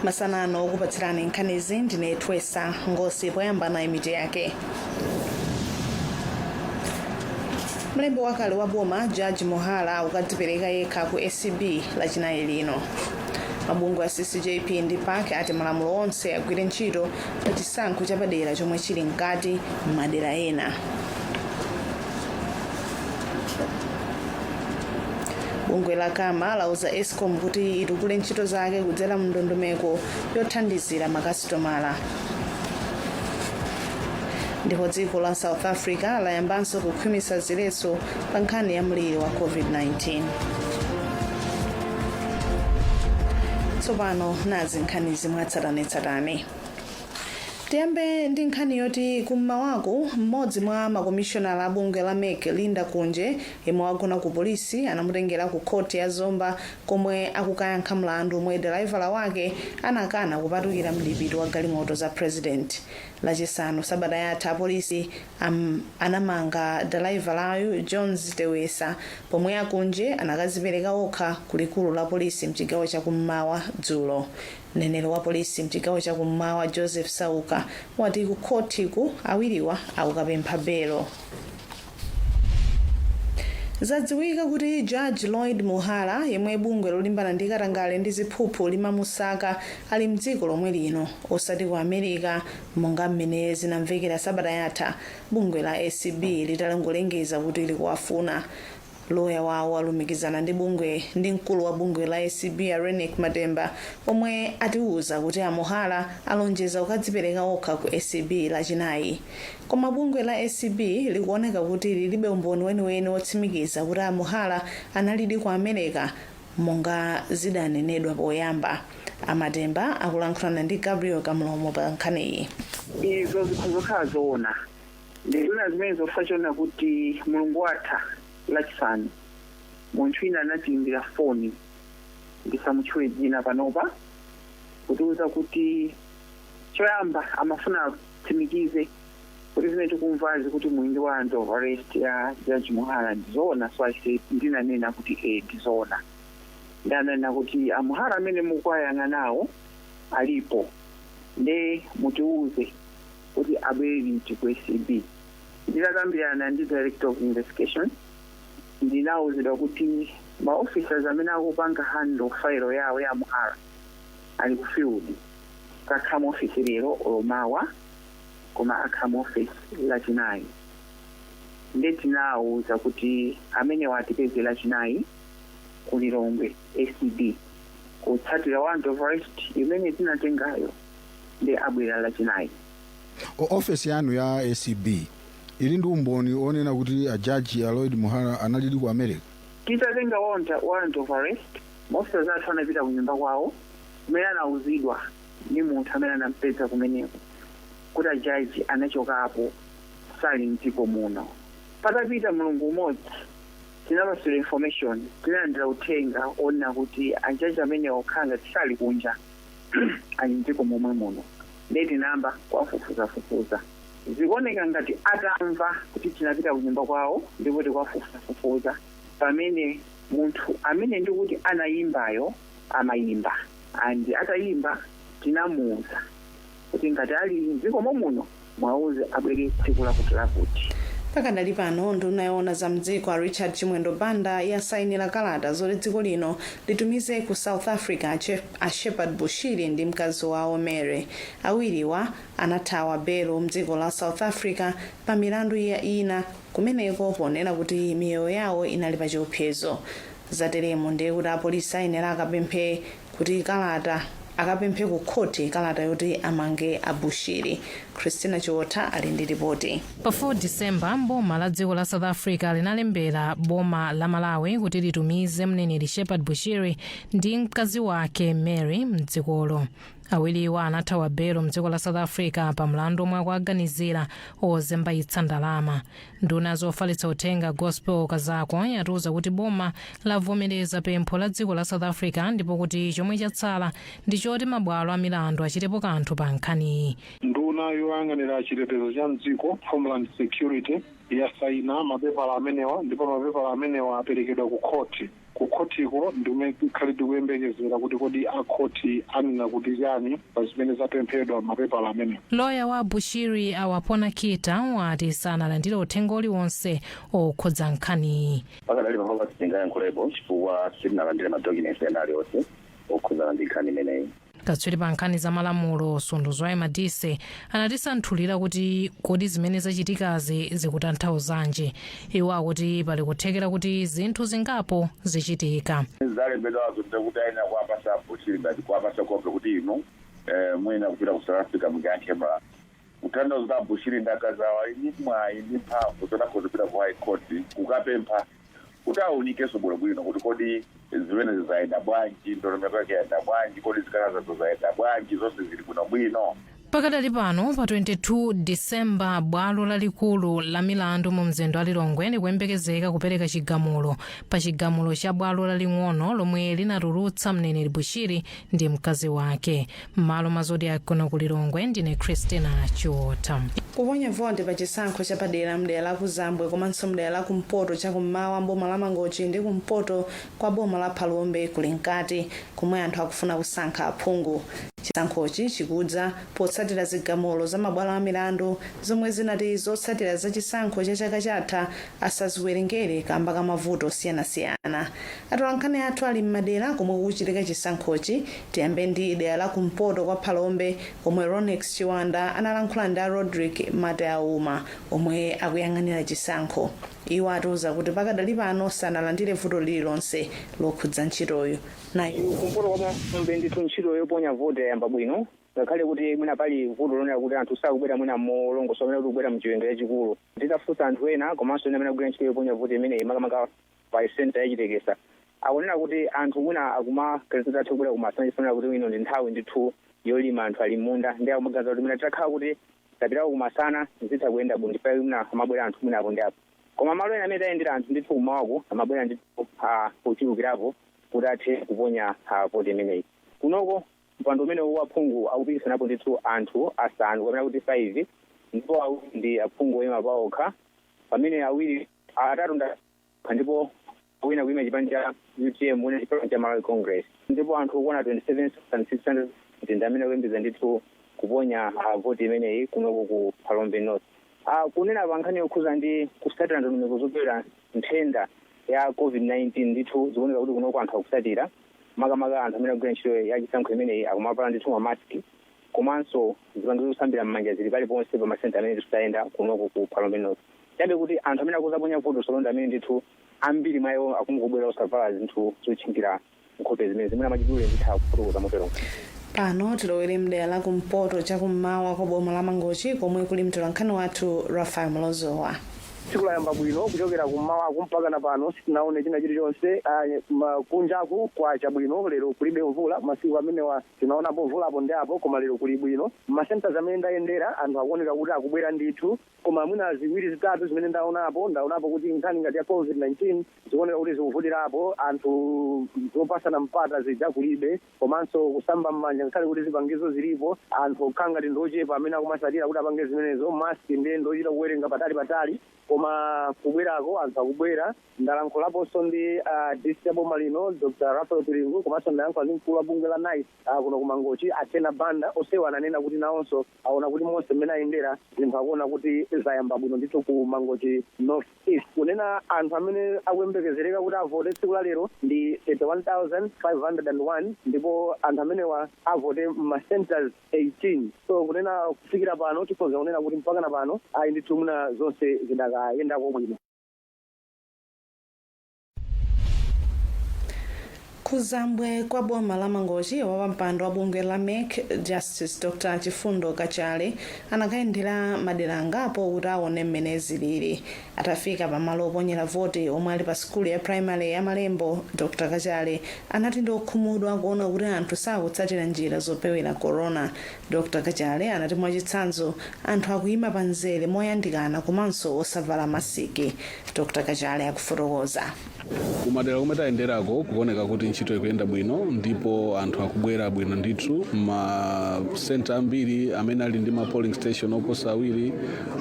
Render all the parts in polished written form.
Masana ano okupatsirani nkhanizi ndine Twesa Ngosi. Poyamba nayi mitu yake. Mlembi wakale wa boma Judge Muhara akukadzipereka yekha ku ACB Lachinayi lino. Mabungwe a CCJP ndi PAC ati malamulo onse agwire ntchito pa chisankho chapadera chomwe chili mkati m'madera ena. Bungwe la CAMA lauza ESCOM kuti itukule ntchito zake kudzera mu ndondomeko yothandizira makasitomala. Ndipo dziko la South Africa layambanso kukhwimitsa ziletso pa nkhani ya mliri wa COVID-19. Tsopano nazi nkhanizi mwatsatanetsatane. Tiyambe ndi nkhani yoti kummawaku mmodzi mwa makomishonala a bungwe la MEC, Linda Kunje, yemwe wagona ku polisi, anamutengera ku khoti ya Zomba komwe akukayankha mlandu omwe dalaivala wake anakana kupatukira mdipiti wa galimoto za president. Lachisanu sabata yatha apolisi anamanga dalaivalayu, Jones Tewesa, pomwe a Kunje anakazipereka okha ku likulu la polisi mchigawo cha kummawa dzulo. Mneneri wa polisi mchigawo cha kummawa, Joseph Sauka, wati ku khothiku awiriwa akukapempha belo. Zadziwika kuti Judge Lloyd Muhara, yemwe bungwe lolimbana ndi katangale ndi ziphuphu limamusaka, ali mdziko lomwe lino osati ku America monga mmene zinamvekera sabata yatha bungwe la ACB litangolengeza kuti likuwafuna. Loya wawo alumikizana ndi bungwe ndi mkulu wa bungwe la ACB, a Reyneck Matemba, omwe atiuza kuti a Muhara alonjeza kukadzipereka okha ku ACB Lachinayi. Koma bungwe la ACB likuoneka kuti lilibe umboni weniweni wotsimikiza kuti a Muhara analidi ku America monga zidanenedwa poyamba. A Matemba akulankhulana ndi Gabriel Kamlomo pa nkhaniyi. Izo zikhoza kukhala zoona. Ndikunena zimenezo chifukwa chonena kuti mulungu watha, Lachisanu, munthu wina anatiimbira foni, ndisamutchule dzina panopa, kutiuza kuti choyamba amafuna atsimikize kuti zimene tikumvazi kuti muli ndi warrant of arrest ya Judge Muhara ndizoona. So I said, ndinanena kuti ee, ndizoona. Ndanena kuti a Muhara amene mukuwayang'anawo alipo, nde mutiuze kuti abwere liti ku ACB. Nditakambirana ndi director of investigation, ndinawuzidwa kuti ma officers amene akupanga handle file yawo ya Muhara ali ku field, sakhala mu office lero olo mawa, koma akhala mu office Lachinayi. Nde tinawuza kuti amenewa atipeze Lachinayi ku Lilongwe ACB kutsatira warrant of arrest imene tinatengayo, ndi abwera Lachinayi. Ofesi yanu ya ACB ili ndi umboni onena kuti ajaji a Lloyd Muhara analidi ku America? Titatenga warrant of arrest, maofficers athu anapita ku nyumba kwawo kumene anauzidwa ndi munthu amene anampeza kumeneko kuti ajaji anachokapo, sali mdziko muno. Patapita mulungu umodzi tinapatsidwa information, tinalandira uthenga onena kuti ajaji amene okhala ngati sali kunja, ali mdziko momwe muno. Ndiye tinayamba kuwafufuzafufuza. Zikuoneka ngati atamva kuti tinapita kunyumba kwawo ndipo tikuwafufuzafufuza, pamene munthu amene ndikuti anayimbayo amayimba, and atayimba tinamuuza kuti ngati ali mdziko momuno mwauze abwere tsiku lakuti lakuti. Pakadali pano, nduna yoona za mdziko a Richard Chimwendo Banda yasayinira kalata zoti dziko lino litumize ku South Africa a Shepherd Bushiri ndi mkazi wawo Mary. Awiriwa anathawa belo mdziko la South Africa pa milandu ya ina kumeneko ponena kuti miyoyo yawo inali pa chiopsezo. Zateremu ndiye kuti apolisi ayenera akapemphe kuti kalata akapemphe ku khoti kalata yoti amange a Bushiri. Christina Chiotha ali ndi ripoti. Pa 4 December, boma la dziko la South Africa linalembera boma la Malawi kuti litumize mneneri Shepherd Bushiri ndi mkazi wake Mary mdzikolo. Awiriwa anathawa belo mdziko la South Africa pa mlandu omwe akuaganizira ozembaitsa ndalama. Nduna zofalitsa uthenga Gospel Kazako yatiuza kuti boma lavomereza pempho la dziko la South Africa ndipo kuti chomwe chatsala ndi choti mabwalo a milandu achitepo kanthu pa nkhaniyi. Nduna yoyang'anira chitetezo cha mdziko, Homeland Security, Yasaina mapepala amenewa, ndipo mapepala amenewa aperekedwa ku khoti. Ku khotiko ndikumene tikhale tikuyembekezera kuti kodi akhoti anena kuti chani pa zimene zapemphedwa mapepala amenewa. Loya wa Bushiri, Awapona Kita, wati sanalandire uthenga uliwonse okhudza nkhaniyi. Pakadali panopa sitingayankhulepo chifukwa sitinalandire madocuments ena aliwonse okhudzana ndi nkhani imeneyi. Katswiri pa nkhani za malamulo, Sunduzwayo Madise, anatisanthulira kuti kodi zimene zachitikazi zikutanthauzanji. Iwo akuti pali kuthekera kuti zinthu zingapo zichitika. Zalembedwazo ndekuti ayenera kuwapasa Bushiri, ngati kuwapasa kope kuti inu mwina kupita ku South Africa mukayankhe mlandu, kutanthauza kuti Abushiri ndi akazi awo ali ndi mwayi ndi mphamvu zotakhoza kupita ku High Court kukapempha kuti aunikenso bwinobwino kuti kodi zimene zayenda bwanji, ndondomeko yake yayenda bwanji, kodi zikalatazo zayenda bwanji, zonse zili bwinobwino. Pakadali pano, pa 22 Disemba, bwalo lalikulu la milandu mu mzinda wa Lilongwe likuyembekezeka kupereka chigamulo pa chigamulo cha bwalo laling'ono lomwe linatulutsa mneneri Bushiri ndi mkazi wake. M'malo mwa Zodiak kuno ku Lilongwe, ndine Christina Chiwota. Kuponya voti pa chisankho chapadera mdera la Kuzambwe komanso mdera la kumpoto chakummawa boma la Mangochi ndi kumpoto kwa boma la Phalombe kuli mkati, komwe anthu akufuna kusankha aphungu. Chisankhochi chikudza potsatira zigamulo za mabwalo a milandu zomwe zinati zotsatira za chisankho cha chaka chatha asaziwerengere kamba ka mavuto osiyanasiyana. Atolankhani athu ali m'madera komwe kukuchitika chisankhochi. Tiyambe ndi dera la kumpoto kwa Phalombe, komwe Ronex Chiwanda analankhula ndi a Rodrick Mateauma omwe akuyang'anira chisankho. Iwo atiuza kuti pakadali pano sanalandire vuto lililonse lokhudza ntchitoyo nayo. Kumpoto kwa Phalombe ndithu ntchito yoponya voti yayamba bwino, ngakhale kuti mwina pali vuto lonena kuti anthu sakubwera mwina molongosola, mwina kuti kubwera mchiwerengero chachikulu. Titafunsa anthu ena komanso ena amene akugwira ntchito yoponya voti imeneyi, makamaka pa senta yachitekesa, akunena kuti anthu mwina akumaganiza athe kubwera kumasana, chifanira kuti ino ndi nthawi ndithu yolima, anthu ali m'munda, ndi akumaganiza kuti mwina titakhala kuti tapitako kumasana zitha kuyenda bwino, ndipo mwina amabwera anthu mwina apo ndi apo. Koma malo ena amene tayendera, anthu ndithu kumawako amabwera ndithu kuchulukirapo kuti athe kuponya voti imeneyi. Kunoko mpando umene waphungu akupikisanapo ndithu anthu asanu, kapena kuti 5, ndipo awiri ndi aphungu oyima paokha, pamene awiri atatu nda ndipo wina kuyima chipani cha UTM, wina chipani cha Malawi Congress. Ndipo anthu okwana 27,600 ndi amene akuyembekeza ndithu kuponya voti imeneyi kunoko ku Phalombe North. Kunena pa nkhani yokhuza ndi kusatira ndondomeko zopewera nthenda ya COVID-19, ndithu zikuoneka kuti kunoko anthu akusatira, makamaka anthu amene akugwira ntchito ya chisankho imeneyi akumavala ndithu mamaski, komanso zipangizo zosambira m'manja zili paliponse pa masenta amene tikutayenda kunoko ku Phalombe North. Chabe kuti anthu amene akuzaponya voto solonda amene ndithu ambiri mwa iwo akungobwera osavala zinthu zotchingira nkhope zimene zimene amachidule, ndithu akufotokoza motero. Pano tilowere mdera la kumpoto chakummawa kwa boma la Mangochi, komwe kuli mtolankhani wathu Rafael Mlozowa. Tsiku layamba bwino kuchokera kummawaku mpaka na pano, sitinaone china chilichonse. Kunjaku kwacha bwino lero, kulibe mvula. Masiku amenewa tinaonapo mvulapo ndi apo, koma lero kuli bwino. Masenta amene ndayendera, anthu akuoneka kuti akubwera ndithu, koma mwina ziwiri zitatu zimene ndaonapo, ndaonapo kuti nkhani ngati ya COVID-19 zikuoneka kuti zikuvutirapo. Anthu zopasana mpata zija kulibe, komanso kusamba m'manja, ngakhale kuti zipangizo zilipo, anthu okhala ngati ndochepa amene akumasatira kuti apange zimenezo. Maski ndiye ndochita kuwerenga patali patali, koma kubwerako anthu akubwera. Ndalankhulaponso ndi DC ya boma lino, Dr Rafael Piringu, komanso ndayankhula ndi mkulu wa bungwe la NICE kuno kumangochi, Atena Banda. Onsewa ananena kuti nawonso aona kuti monse mmene ayendera zinthu, akuona kuti zayamba bwino ndithu ku Mangochi North East. Kunena anthu amene akuyembekezereka kuti avote tsiku la lero ndi 31,501, ndipo anthu amenewa avote ma centers 18. So kunena kufikira pano, tikhoza kunena kuti mpaka na pano ayi ndithu muna zonse zidakayendako bwino. Kuzambwe kwa boma la Mangochi, wapampando wa bungwe la MEC, Justice Dr Chifundo Kachale, anakayendera madera angapo kuti aone mmene zilili. Atafika pamalo oponyera voti omwe ali pa sukulu ya primary ya Malembo, Dr Kachale anati ndi okhumudwa kuona kuti anthu sakutsatira njira zopewera corona. Dr Kachale anati mwachitsanzo anthu akuyima pa mzere moyandikana komanso osavala masiki. Dr Kachale akufotokoza. Kumadera komwe tayenderako kuoneka kuti ntchito Ntchito ikuyenda bwino ndipo anthu akubwera bwino ndithu. Masenta ambiri amene ali ndi ma polling station oposa 2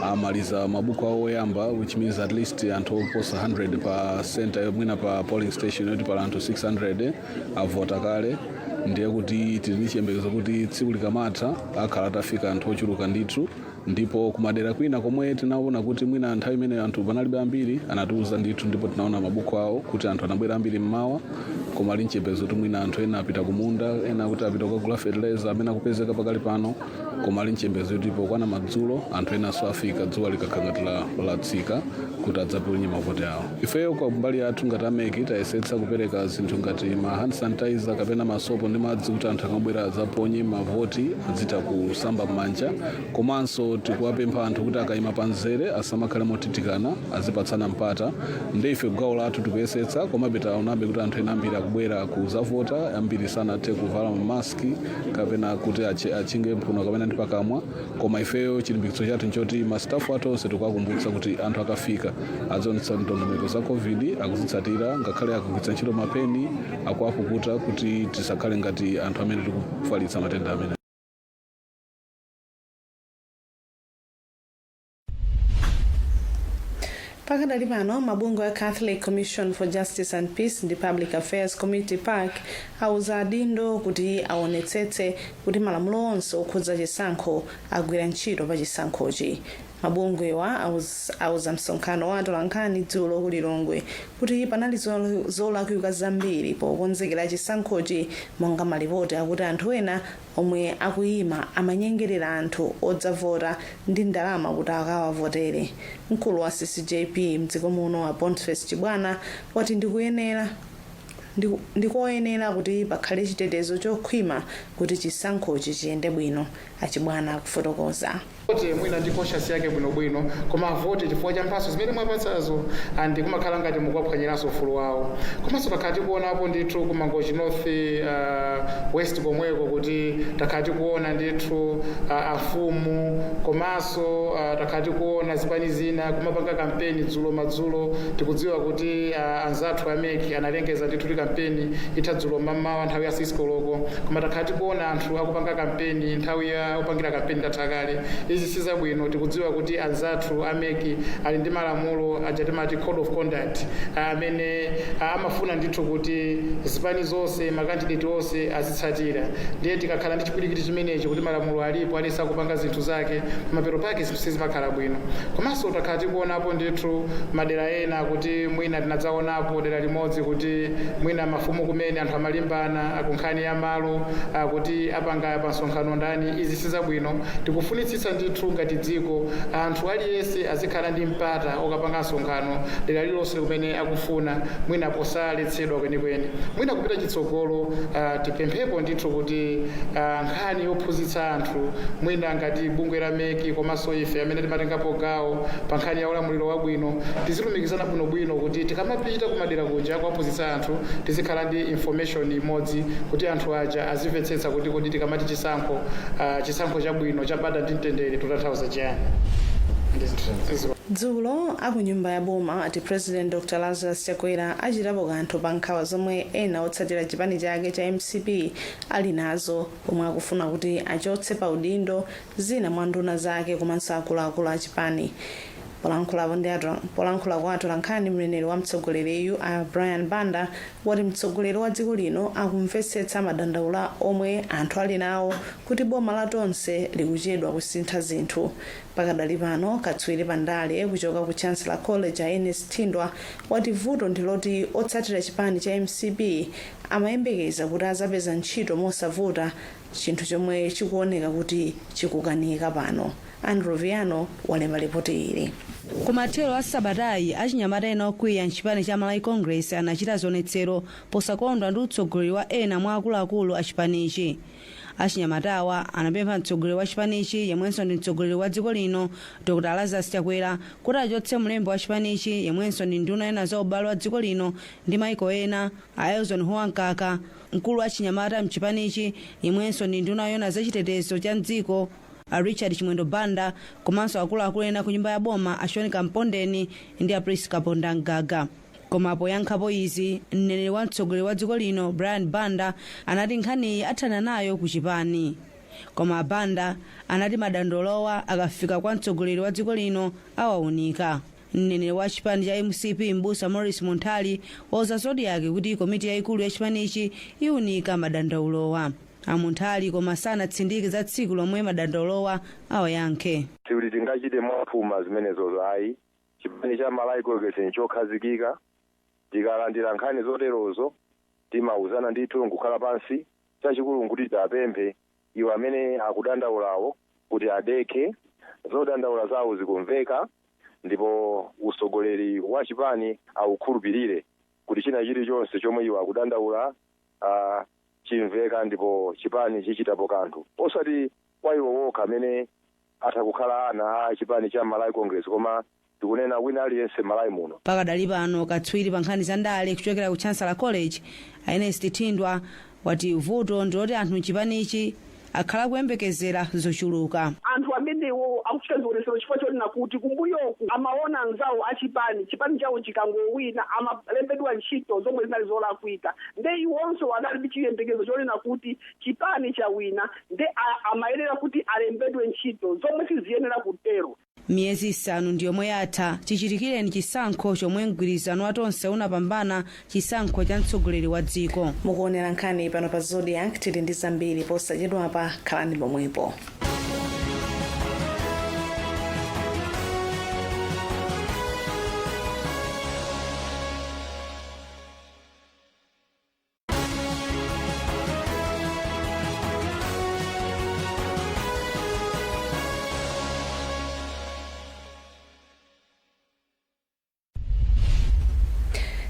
amaliza mabuku awo oyamba, which means at least anthu oposa 100 pa center, mwina pa polling station yoti pala anthu 600 avota kale. Ndiye kuti tili ndi chiyembekezo kuti tsiku likamatha akhala atafika anthu ochuluka ndithu. Ndipo kumadera kwina komwe tinaona kuti mwina nthawi imene anthu panalibe ambiri, anatiuza ndithu, ndipo tinaona mabuku awo kuti anthu anabwera ambiri mmawa. Koma ali mchiyembekezo kuti mwina anthu ena apita kumunda, ena kuti apita kukagula fertilizer amene akupezeka pakali pano. Koma ali mchiyembekezo kuti pokwana madzulo anthu enanso afika, dzuwa likakhala ngati latsika, kuti adzaponye mavoti awo. Ifeyo kwa mbali yathu ngati a MEC tayesetsa kupereka zinthu ngati ma hand sanitizer kapena masopo ndi madzi, kuti anthu akamabwera adzaponye mavoti azitha kusamba m'manja. Komanso tikuwapempha anthu kuti akayima pamzere asamakhale motitikana, azipatsana mpata. Ndi ife gawo lathu tikuyesetsa, komabe taonabe kuti anthu ena ambiri akubwera kuzavota, ambiri sanathe kuvala mamaski kapena kuti achinge mphuno kapena ndi pakamwa. Koma ifeyo chilimbikitso chathu nchoti ma staff athu onse tikuwakumbutsa kuti anthu akafika azionetsa ndondomeko za COVID akuzitsatira, ngakhale akugwiritsa ntchito mapeni akuapukuta, kuti tisakhale ngati anthu amene tikufalitsa matenda amene. Pakadali pano, mabungwe a Catholic Commission for Justice and Peace ndi Public Affairs Committee, PAC, auza adindo kuti aonetsetse kuti malamulo onse okhudza chisankho agwira ntchito pa chisankhochi. Mabungwewa auza msonkhano wa atolankhani dzulo ku Lilongwe kuti panali zolakwika zambiri pokonzekera chisankhochi, monga malipoti akuti anthu ena omwe akuyima amanyengerera anthu odzavota ndi ndalama kuti akawavotere. Mkulu wa CCJP mdziko muno a Boniface Chibwana wati ndikoyenera kuti pakhale chitetezo chokhwima kuti chisankhochi chiyende bwino. Achibwana akufotokoza. Vote mwina ndi conscience yake bwinobwino, koma avote chifukwa cha mphatso zimene mwapatsazo, and kumakhala ngati mukuwaphwanyiranso ufulu wawo. Komanso takhala tikuonapo ndithu ku Mangochi North West komweko kuti takhala tikuona ndithu afumu, komanso takhala tikuona zipani zina kumapanga kampeni dzulo madzulo. Tikudziwa kuti anzathu a MEC analengeza ndithu kuti kampeni itha dzulo mamawa nthawi ya 6 koloko, koma takhala tikuona anthu akupanga kampeni nthawi ya opangira kampeni itatha kale. Izi sizabwino. Tikudziwa kuti anzathu a MEC ali ndi malamulo aja timati code of conduct, amene amafuna ndithu kuti zipani zonse, ma candidate onse azitsatira. Ndiye tikakhala ndi chipwirikiti chimenechi kuti malamulo alipo, aliyense akupanga zinthu zake, pamapeto pake zinthu sizimakhala bwino. Komanso takhala tikuonapo ndithu madera ena kuti mwina tinadzaonapo dera limodzi kuti mwina mafumu kumene anthu amalimbana akunkhani ya malo, kuti apanga pa msonkhano ndani. Izi sizabwino. Tikufunitsitsa ndithu ngati dziko anthu aliyense azikhala ndi mpata okapanga msonkhano dera lililonse kumene akufuna, mwina posaletsedwa kwenikweni. Mwina kupita chitsogolo, tipemphepo ndithu kuti nkhani yophunzitsa anthu, mwina ngati bungwe la MEC komanso ife amene timatengapo gawo pa nkhani ya ulamuliro wabwino, tizilumikizana bwinobwino kuti tikamapita kumadera kuja kuwaphunzitsa anthu tizikhala ndi information imodzi, kuti anthu aja azimvetsetsa kuti kodi tikamati chisankho chabwino, chabata ndi mtendere, tutanthauza chiyani. Dzulo akunyumba ya boma ati President Dr Lazarus Chakwera achitapo kanthu pa nkhawa zomwe ena otsatira chipani chake cha MCP ali nazo, pomwe akufuna kuti achotse pa udindo zina mwa nduna zake komanso akuluakulu a chipani. Polankhula kwa atolankhani, mneneri wa mtsogoleriyu a Brian Banda wati mtsogoleri wa dziko lino akumvetsetsa madandaulo omwe anthu ali nawo kuti boma la Tonse likuchedwa kusintha zinthu. Pakadali pano, katswiri pandale kuchoka ku Chancellor College a Ernest Thindwa wati vuto ndiloti otsatira chipani cha MCP amayembekeza kuti azapeza ntchito mosavuta, chinthu chomwe chikuoneka kuti chikukanika pano. Andrew Viano walemba ripoti ili. Kumathero a sabatayi, achinyamata ena okwiya mchipani cha Malawi Congress anachita zionetsero posakondwa ndi utsogoleri wa ena mwa akuluakulu a chipanichi. Achinyamatawa anapempha mtsogoleri wa chipanichi, yemwenso ndi mtsogoleri wa dziko lino, Dr Lazarus Chakwera, kuti achotse mlembi wa chipanichi, yemwenso ndi nduna ena za ubale wa dziko lino ndi maiko ena, a Eisenhower Mkaka, mkulu wa chinyamata mchipanichi, yemwenso ndi nduna yona zachitetezo cha mdziko, a Richard Chimwendo Banda, komanso akuluakulu ena ku nyumba ya boma, a Sean Kampondeni ndi a Priska Pondamgaga. Koma poyankhapo izi, mneneri wa mtsogoleri wa dziko lino Brian Banda anati nkhaniyi athana nayo ku chipani. Koma Banda anati madandaulowa akafika kwa mtsogoleri wa dziko lino awaunika. Mneneri wa chipani cha MCP Mbusa Morris Munthali wauza Zodiak kuti komiti yayikulu ya chipanichi iwunika madandaulowa. AMunthali koma sanatsindike za tsiku lomwe madandaulowa awayankhe. Sikuti tingachite mwaphuma zimenezozo, ayi. Chipani cha Malawi Congress nchokhazikika. Tikalandira nkhani zoterozo timauzana ndithu nkukhala pansi. Chachikulu nkuti tapemphe iwo amene akudandaulawo kuti adekhe. Zodandaula zawo zikumveka, ndipo usogoleri wa chipani awukhulupirire kuti china chilichonse chomwe iwo akudandaula chimveka ndipo chipani chichitapo kanthu, osati kwa iwo wokha amene atha kukhala ana a chipani cha Malawi Congress, koma tikunena wina aliyense Malawi muno. Pakadali pano, katswiri pa nkhani za ndale kuchokera ku Chancellor College Ernest Thindwa wati vuto ndiloti anthu mchipanichi akhala kuyembekezera zochuluka. Anthu amenewo akuchita zionetsero chifukwa chonena kuti kumbuyoku amaona anzawo achipani, chipani chawo chikangowina amalembedwa ntchito zomwe zinali zolakwika. Nde iwonso anali ndi chiyembekezo chonena kuti chipani chawina, nde amayenera kuti alembedwe ntchito zomwe siziyenera kutero. Miyezi 5 ndi yomwe yatha chichitikireni chisankho chomwe mgwirizano wa Tonse unapambana chisankho cha mtsogoleri wa dziko. Mukuonera nkhani pano pa Zodiak. Tili ndi zambiri posachedwapa, khalani pomwepo.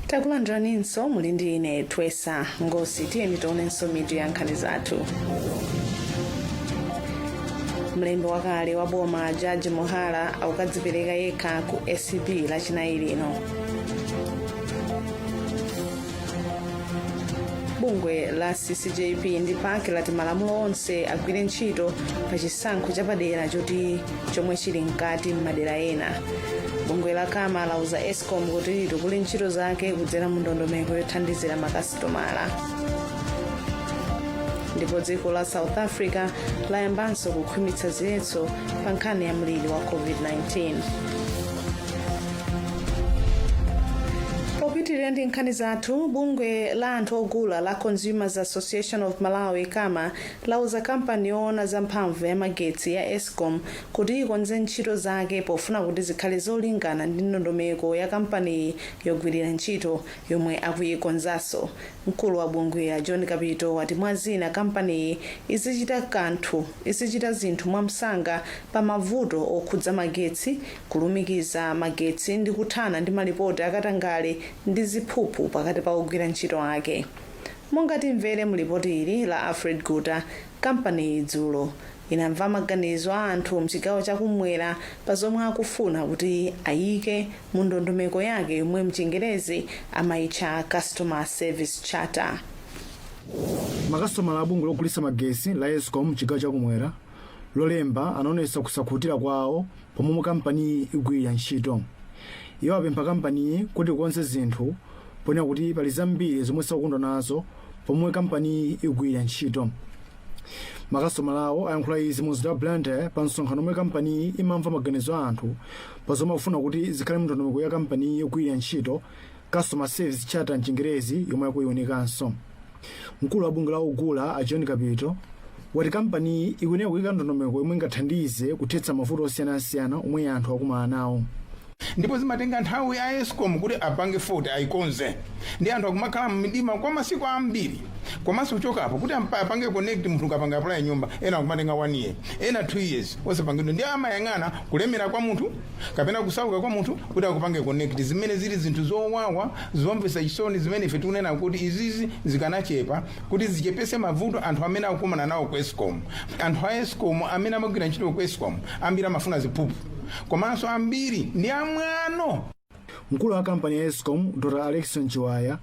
Takulandiraninso, muli ndi ine Twesa Ngosi. Tiyeni tionenso mitu ya nkhani zathu. Mlembi wakale wa boma Jaji Muhara akukadzipereka yekha ku ACB Lachinayi lino. Bungwe la CCJP ndi PAC lati malamulo onse agwire ntchito pa chisankho chapadera choti chomwe chili mkati m'madera ena. Bungwe la CAMA lauza ESCOM kuti litukule ntchito zake kudzera mu ndondomeko yothandizira makasitomala. Ndipo dziko la South Africa layambanso kukhwimitsa ziletso pa nkhani ya mliri wa COVID-19. Popitirira ndi nkhani zathu, bungwe la anthu ogula la Consumers Association of Malawi, CAMA, lauza kampani yoona za mphamvu ya magetsi ya ESCOM kuti ikonze ntchito zake pofuna kuti zikhale zolingana ndi ndondomeko ya kampaniyi yogwirira ntchito yomwe akuyikonzanso. Mkulu wa bungwela John Kapito wati mwazina kampaniyi izichita zinthu mwamsanga pa mavuto okhudza magetsi, kulumikiza magetsi ndi kuthana ndi malipoti akatangale ndi ziphuphu pakati pa ogwira ntchito ake. Monga timvere mu lipoti ili la Alfred Guta, kampaniyi dzulo inamva maganizo a anthu mchigawo chakumwera pa zomwe akufuna kuti ayike mu ndondomeko yake yomwe mchingerezi amayitcha Customer Service Charter. Makasitomala a bungwe logulitsa magesi la ESCOM mchigawo chakumwera Lolemba anaonetsa kusakhutira kwawo pomwe kampaniyi igwirira ntchito. Iwo apempha kampaniyi kuti ikonze zinthu ponena kuti pali zambiri zomwe sakukondwa nazo pomwe kampaniyi igwirira ntchito. Makasitomalawo ayankhula izi mu mzinda wa Blantyre pa msonkhano omwe kampaniyi imamva maganizo a anthu pa zomwe akufuna kuti zikhale mu ndondomeko ya kampaniyi yogwirira ntchito, Customer Service Charter mchingerezi, yomwe akuiwunikanso. Mkulu wa bungwe la ogula a John Kapito wati kampaniyi ikuyenera kuyika ndondomeko yomwe ingathandize kuthetsa mavuto osiyanasiyana omwe anthu akumana nawo. Ndipo zimatenga nthawi a ESCOM kuti apange fault ayikonze, ndi anthu akumakhala mmdima kwa masiku ambiri. Komanso kuchokapo kuti apange connect munthu, ukapanga apply nyumba, ena akumatenga 1 year, ena 2 years osapangidwa. Ndi amayang'ana kulemera kwa munthu kapena kusauka kwa munthu kuti akupange connect, zimene zili zinthu zowawa, zomvetsa chisoni, zimene ife tikunena kuti izizi zikanachepa kuti zichepese mavuto anthu amene akukumana nawo ku ESCOM. Anthu a ESCOM amene amagwira ntchito ku ESCOM ambiri amafuna ziphuphu, komanso ambiri ndi amwano. Mkulu wa kampani ya ESCOM Dr Alexon Chiwaya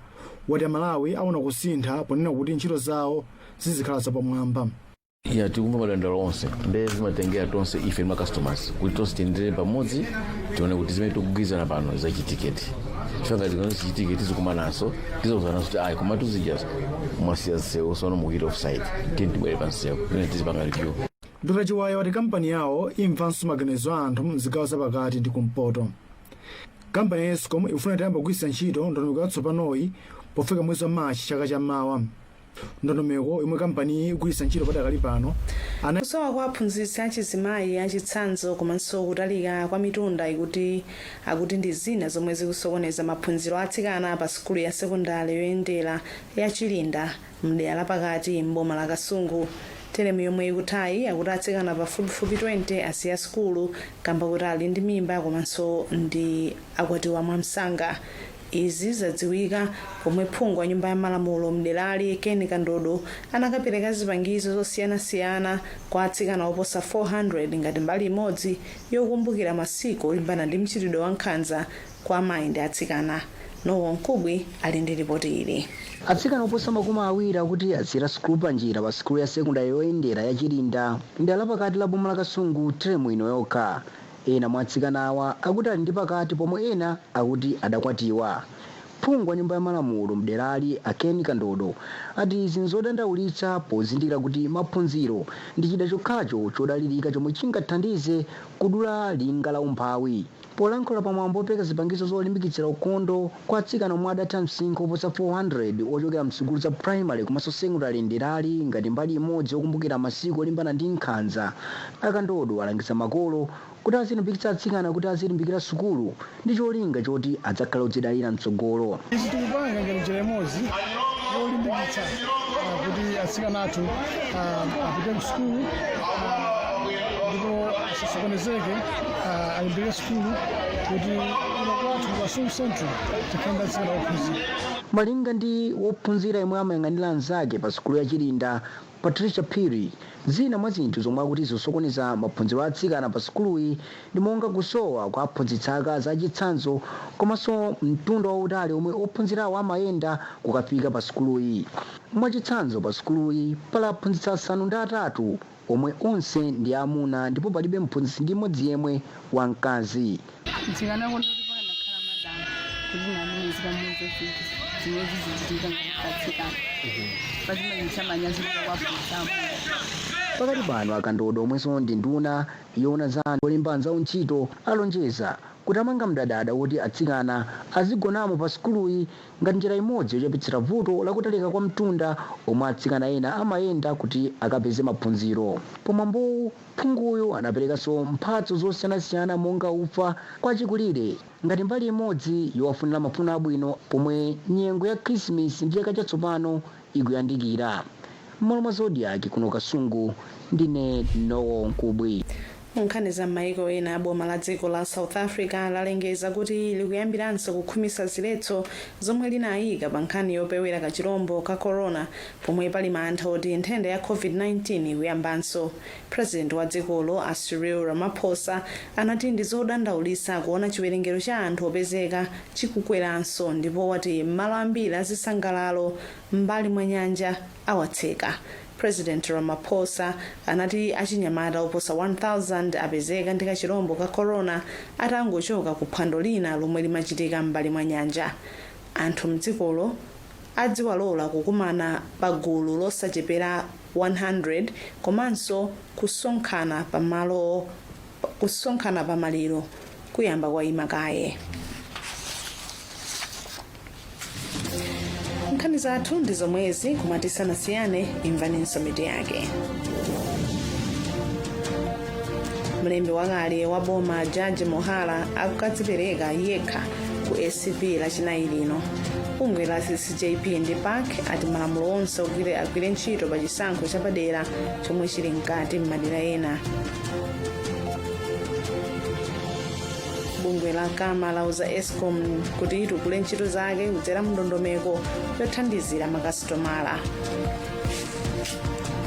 wati Amalawi aona kusintha ponena kuti ntchito zawo zizikhala zapamwamba. Ya, tikumva madandaulo onse, nde zimatengera tonse ife ma customers kuti tonse tiyendere pamodzi, tione kuti zimene tikugwirizana pano zachitikedi. Chifukwa ngati zimene zichitike, tizikumananso, tizauzananso kuti ayi, koma tuzija mwasiya msewu, sono mukuita offside, tiyeni tibwere pa msewu, tiyeni tizipanga review. Dr Chiwaya wati kampani yawo imvanso maganizo a anthu mzigawo zapakati ndi kumpoto. Kampani ya ESCOM ikufuna itayamba kugwiritsa ntchito ndondomeko yatsopanoyi pofika mwezi wa Machi chaka chammawa. Ndondomeko yomwe kampaniyi ikugwiritsa ntchito padakali pano ana Kusowa kwa aphunzitsi achizimayi achitsanzo komanso kutalika kwa mitunda ikuti akuti ndi zina zomwe zikusokoneza maphunziro atsikana pa sukulu ya sekondari yoyendera ya Chilinda mdera lapakati mboma la Kasungu. Teremu yomwe ikuthayi, akuti atsikana pafupifupi 20 asiya sukulu kamba kuti ali ndi mimba komanso ndi akwatiwa mwamsanga. Izi zadziwika pomwe phungu wa nyumba ya malamulo mderali, Ken Kandodo, anakapereka zipangizo zosiyanasiyana kwa atsikana oposa 400 ngati mbali imodzi yokumbukira masiku olimbana ndi mchitidwe wa nkhanza kwa amayi ndi atsikana. Nowo Nkubwi ali ndi ripoti ili. Atsikana oposa 20 akuti asiyira sukulu panjira pa sukulu ya sekondari yoyendera ya Chilinda mdera lapakati la boma la Kasungu teremu ino yokha. Ena mwa atsikana awa akuti ali ndi pakati, pomwe ena akuti adakwatiwa. Phungu wa nyumba ya malamulo mderali, a Ken Kandodo, ati izi nzodandaulitsa pozindikira kuti maphunziro ndi chida chokhacho chodalirika chomwe chingathandize kudula linga la umphawi. Polankhula pamwambo opereka zipangizo zolimbikitsira ukhondo kwa atsikana omwe adatha msinkhu oposa 400 ochokera msukulu za primary komanso secondary mderali ngati mbali imodzi yokumbukira masiku olimbana ndi nkhanza, a Kandodo alangiza makolo kuti azilimbikitsa atsikana kuti azilimbikira sukulu ndi cholinga choti adzakhale odzidalira mtsogolo. Izi tikupanga ngati njira imodzi yolimbikitsa kuti atsikana athu apite ku sukulu ndipo asasokonezeke, alimbikire sukulu kuti kuno kwathu ku Kasungu Central tikhale ndi atsikana ophunzira. Malinga ndi wophunzira yemwe amayang'anira anzake pa sukulu ya Chilinda, Patricia Phiri, zina mwa zinthu zomwe akuti zikusokoneza maphunziro a atsikana pa sukuluyi ndi monga kusowa kwa aphunzitsi akazi achitsanzo komanso mtunda wautali omwe ophunzirawo amayenda kukafika pa sukuluyi. Mwachitsanzo, pa sukuluyi pali aphunzitsi 8 omwe onse ndi amuna ndipo palibe mphunzitsi ndi mmodzi yemwe wamkazi. Mtsikana kondoti pakanakhala madamu kuti namene zikamuuza zinthu zimene zizichitika ngati patsikana pazimanyisa manyazi kuti kwaphunzitsa. Pakati pano, a Kandodo, omwenso ndi nduna yoona za anthu olemba anzawo ntchito, alonjeza kuti amanga mdadada woti atsikana azigonamo pa sukuluyi ngati njira imodzi yochepetsera vuto lakutalika kwa mtunda omwe atsikana ena amayenda kuti akapeze maphunziro. Pamwambowu, phunguyo anaperekanso mphatso zosiyanasiyana monga ufa kwa achikulire ngati mbali imodzi yowafunira mafuno abwino pomwe nyengo ya Khrisimisi ndi chaka chatsopano ikuyandikira. M'malo mwa Zodiak kuno Kasungu, ndine Nowo Nkubwi. Nkhani za maiko ena, boma la dziko la South Africa lalengeza kuti likuyambiranso kukhwimitsa ziletso zomwe linayika pa nkhani yopewera kachirombo ka corona pomwe pali mantha oti nthenda ya COVID-19 ikuyambanso. President wa dzikolo, a Cyril Ramaphosa, anati ndi zodandaulitsa kuona chiwerengero cha anthu opezeka chikukweranso, ndipo wati malo ambiri azisangalalo m'mbali mwa nyanja awatseka. President Ramaphosa anati achinyamata oposa 1000 apezeka ndi kachirombo ka corona atangochoka ku phwando lina lomwe limachitika m'mbali mwa nyanja. Anthu mdzikolo adziwalola kukumana pa gulu losachepera 100 komanso kusonkhana pamalo kusonkhana pamaliro kuyamba kwayima kaye. Nkhani zathu ndi zomwezi, koma tisanasiyane, imvaninso mitu yake. Mlembi wakale wa boma Jaji Muhara akukadzipereka yekha ku ACB Lachinayi lino. Bungwe la CCJP ndi PAC ati malamulo onse agwire ntchito pa chisankho chapadera chomwe chili mkati m'madera ena. Bungwe la CAMA lauza ESCOM kuti itukule ntchito zake kudzera mu ndondomeko yothandizira makasitomala.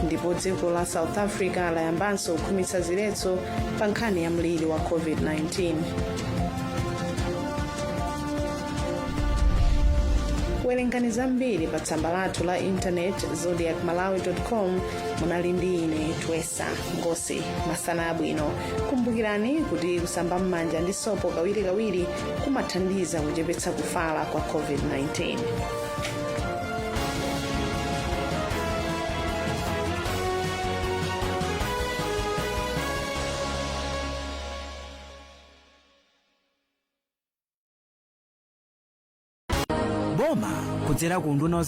Ndipo dziko la South Africa layambanso kukhwimitsa ziletso pa nkhani ya mliri wa COVID-19. Werengani zambiri pa tsamba lathu la intaneti zodiakmalawi.com. Munali ndi ine Twesa Ngosi. Masana abwino. Kumbukirani kuti kusamba m'manja ndi sopo kawirikawiri kumathandiza kuchepetsa kufala kwa COVID-19. Boma kudzera ku unduna.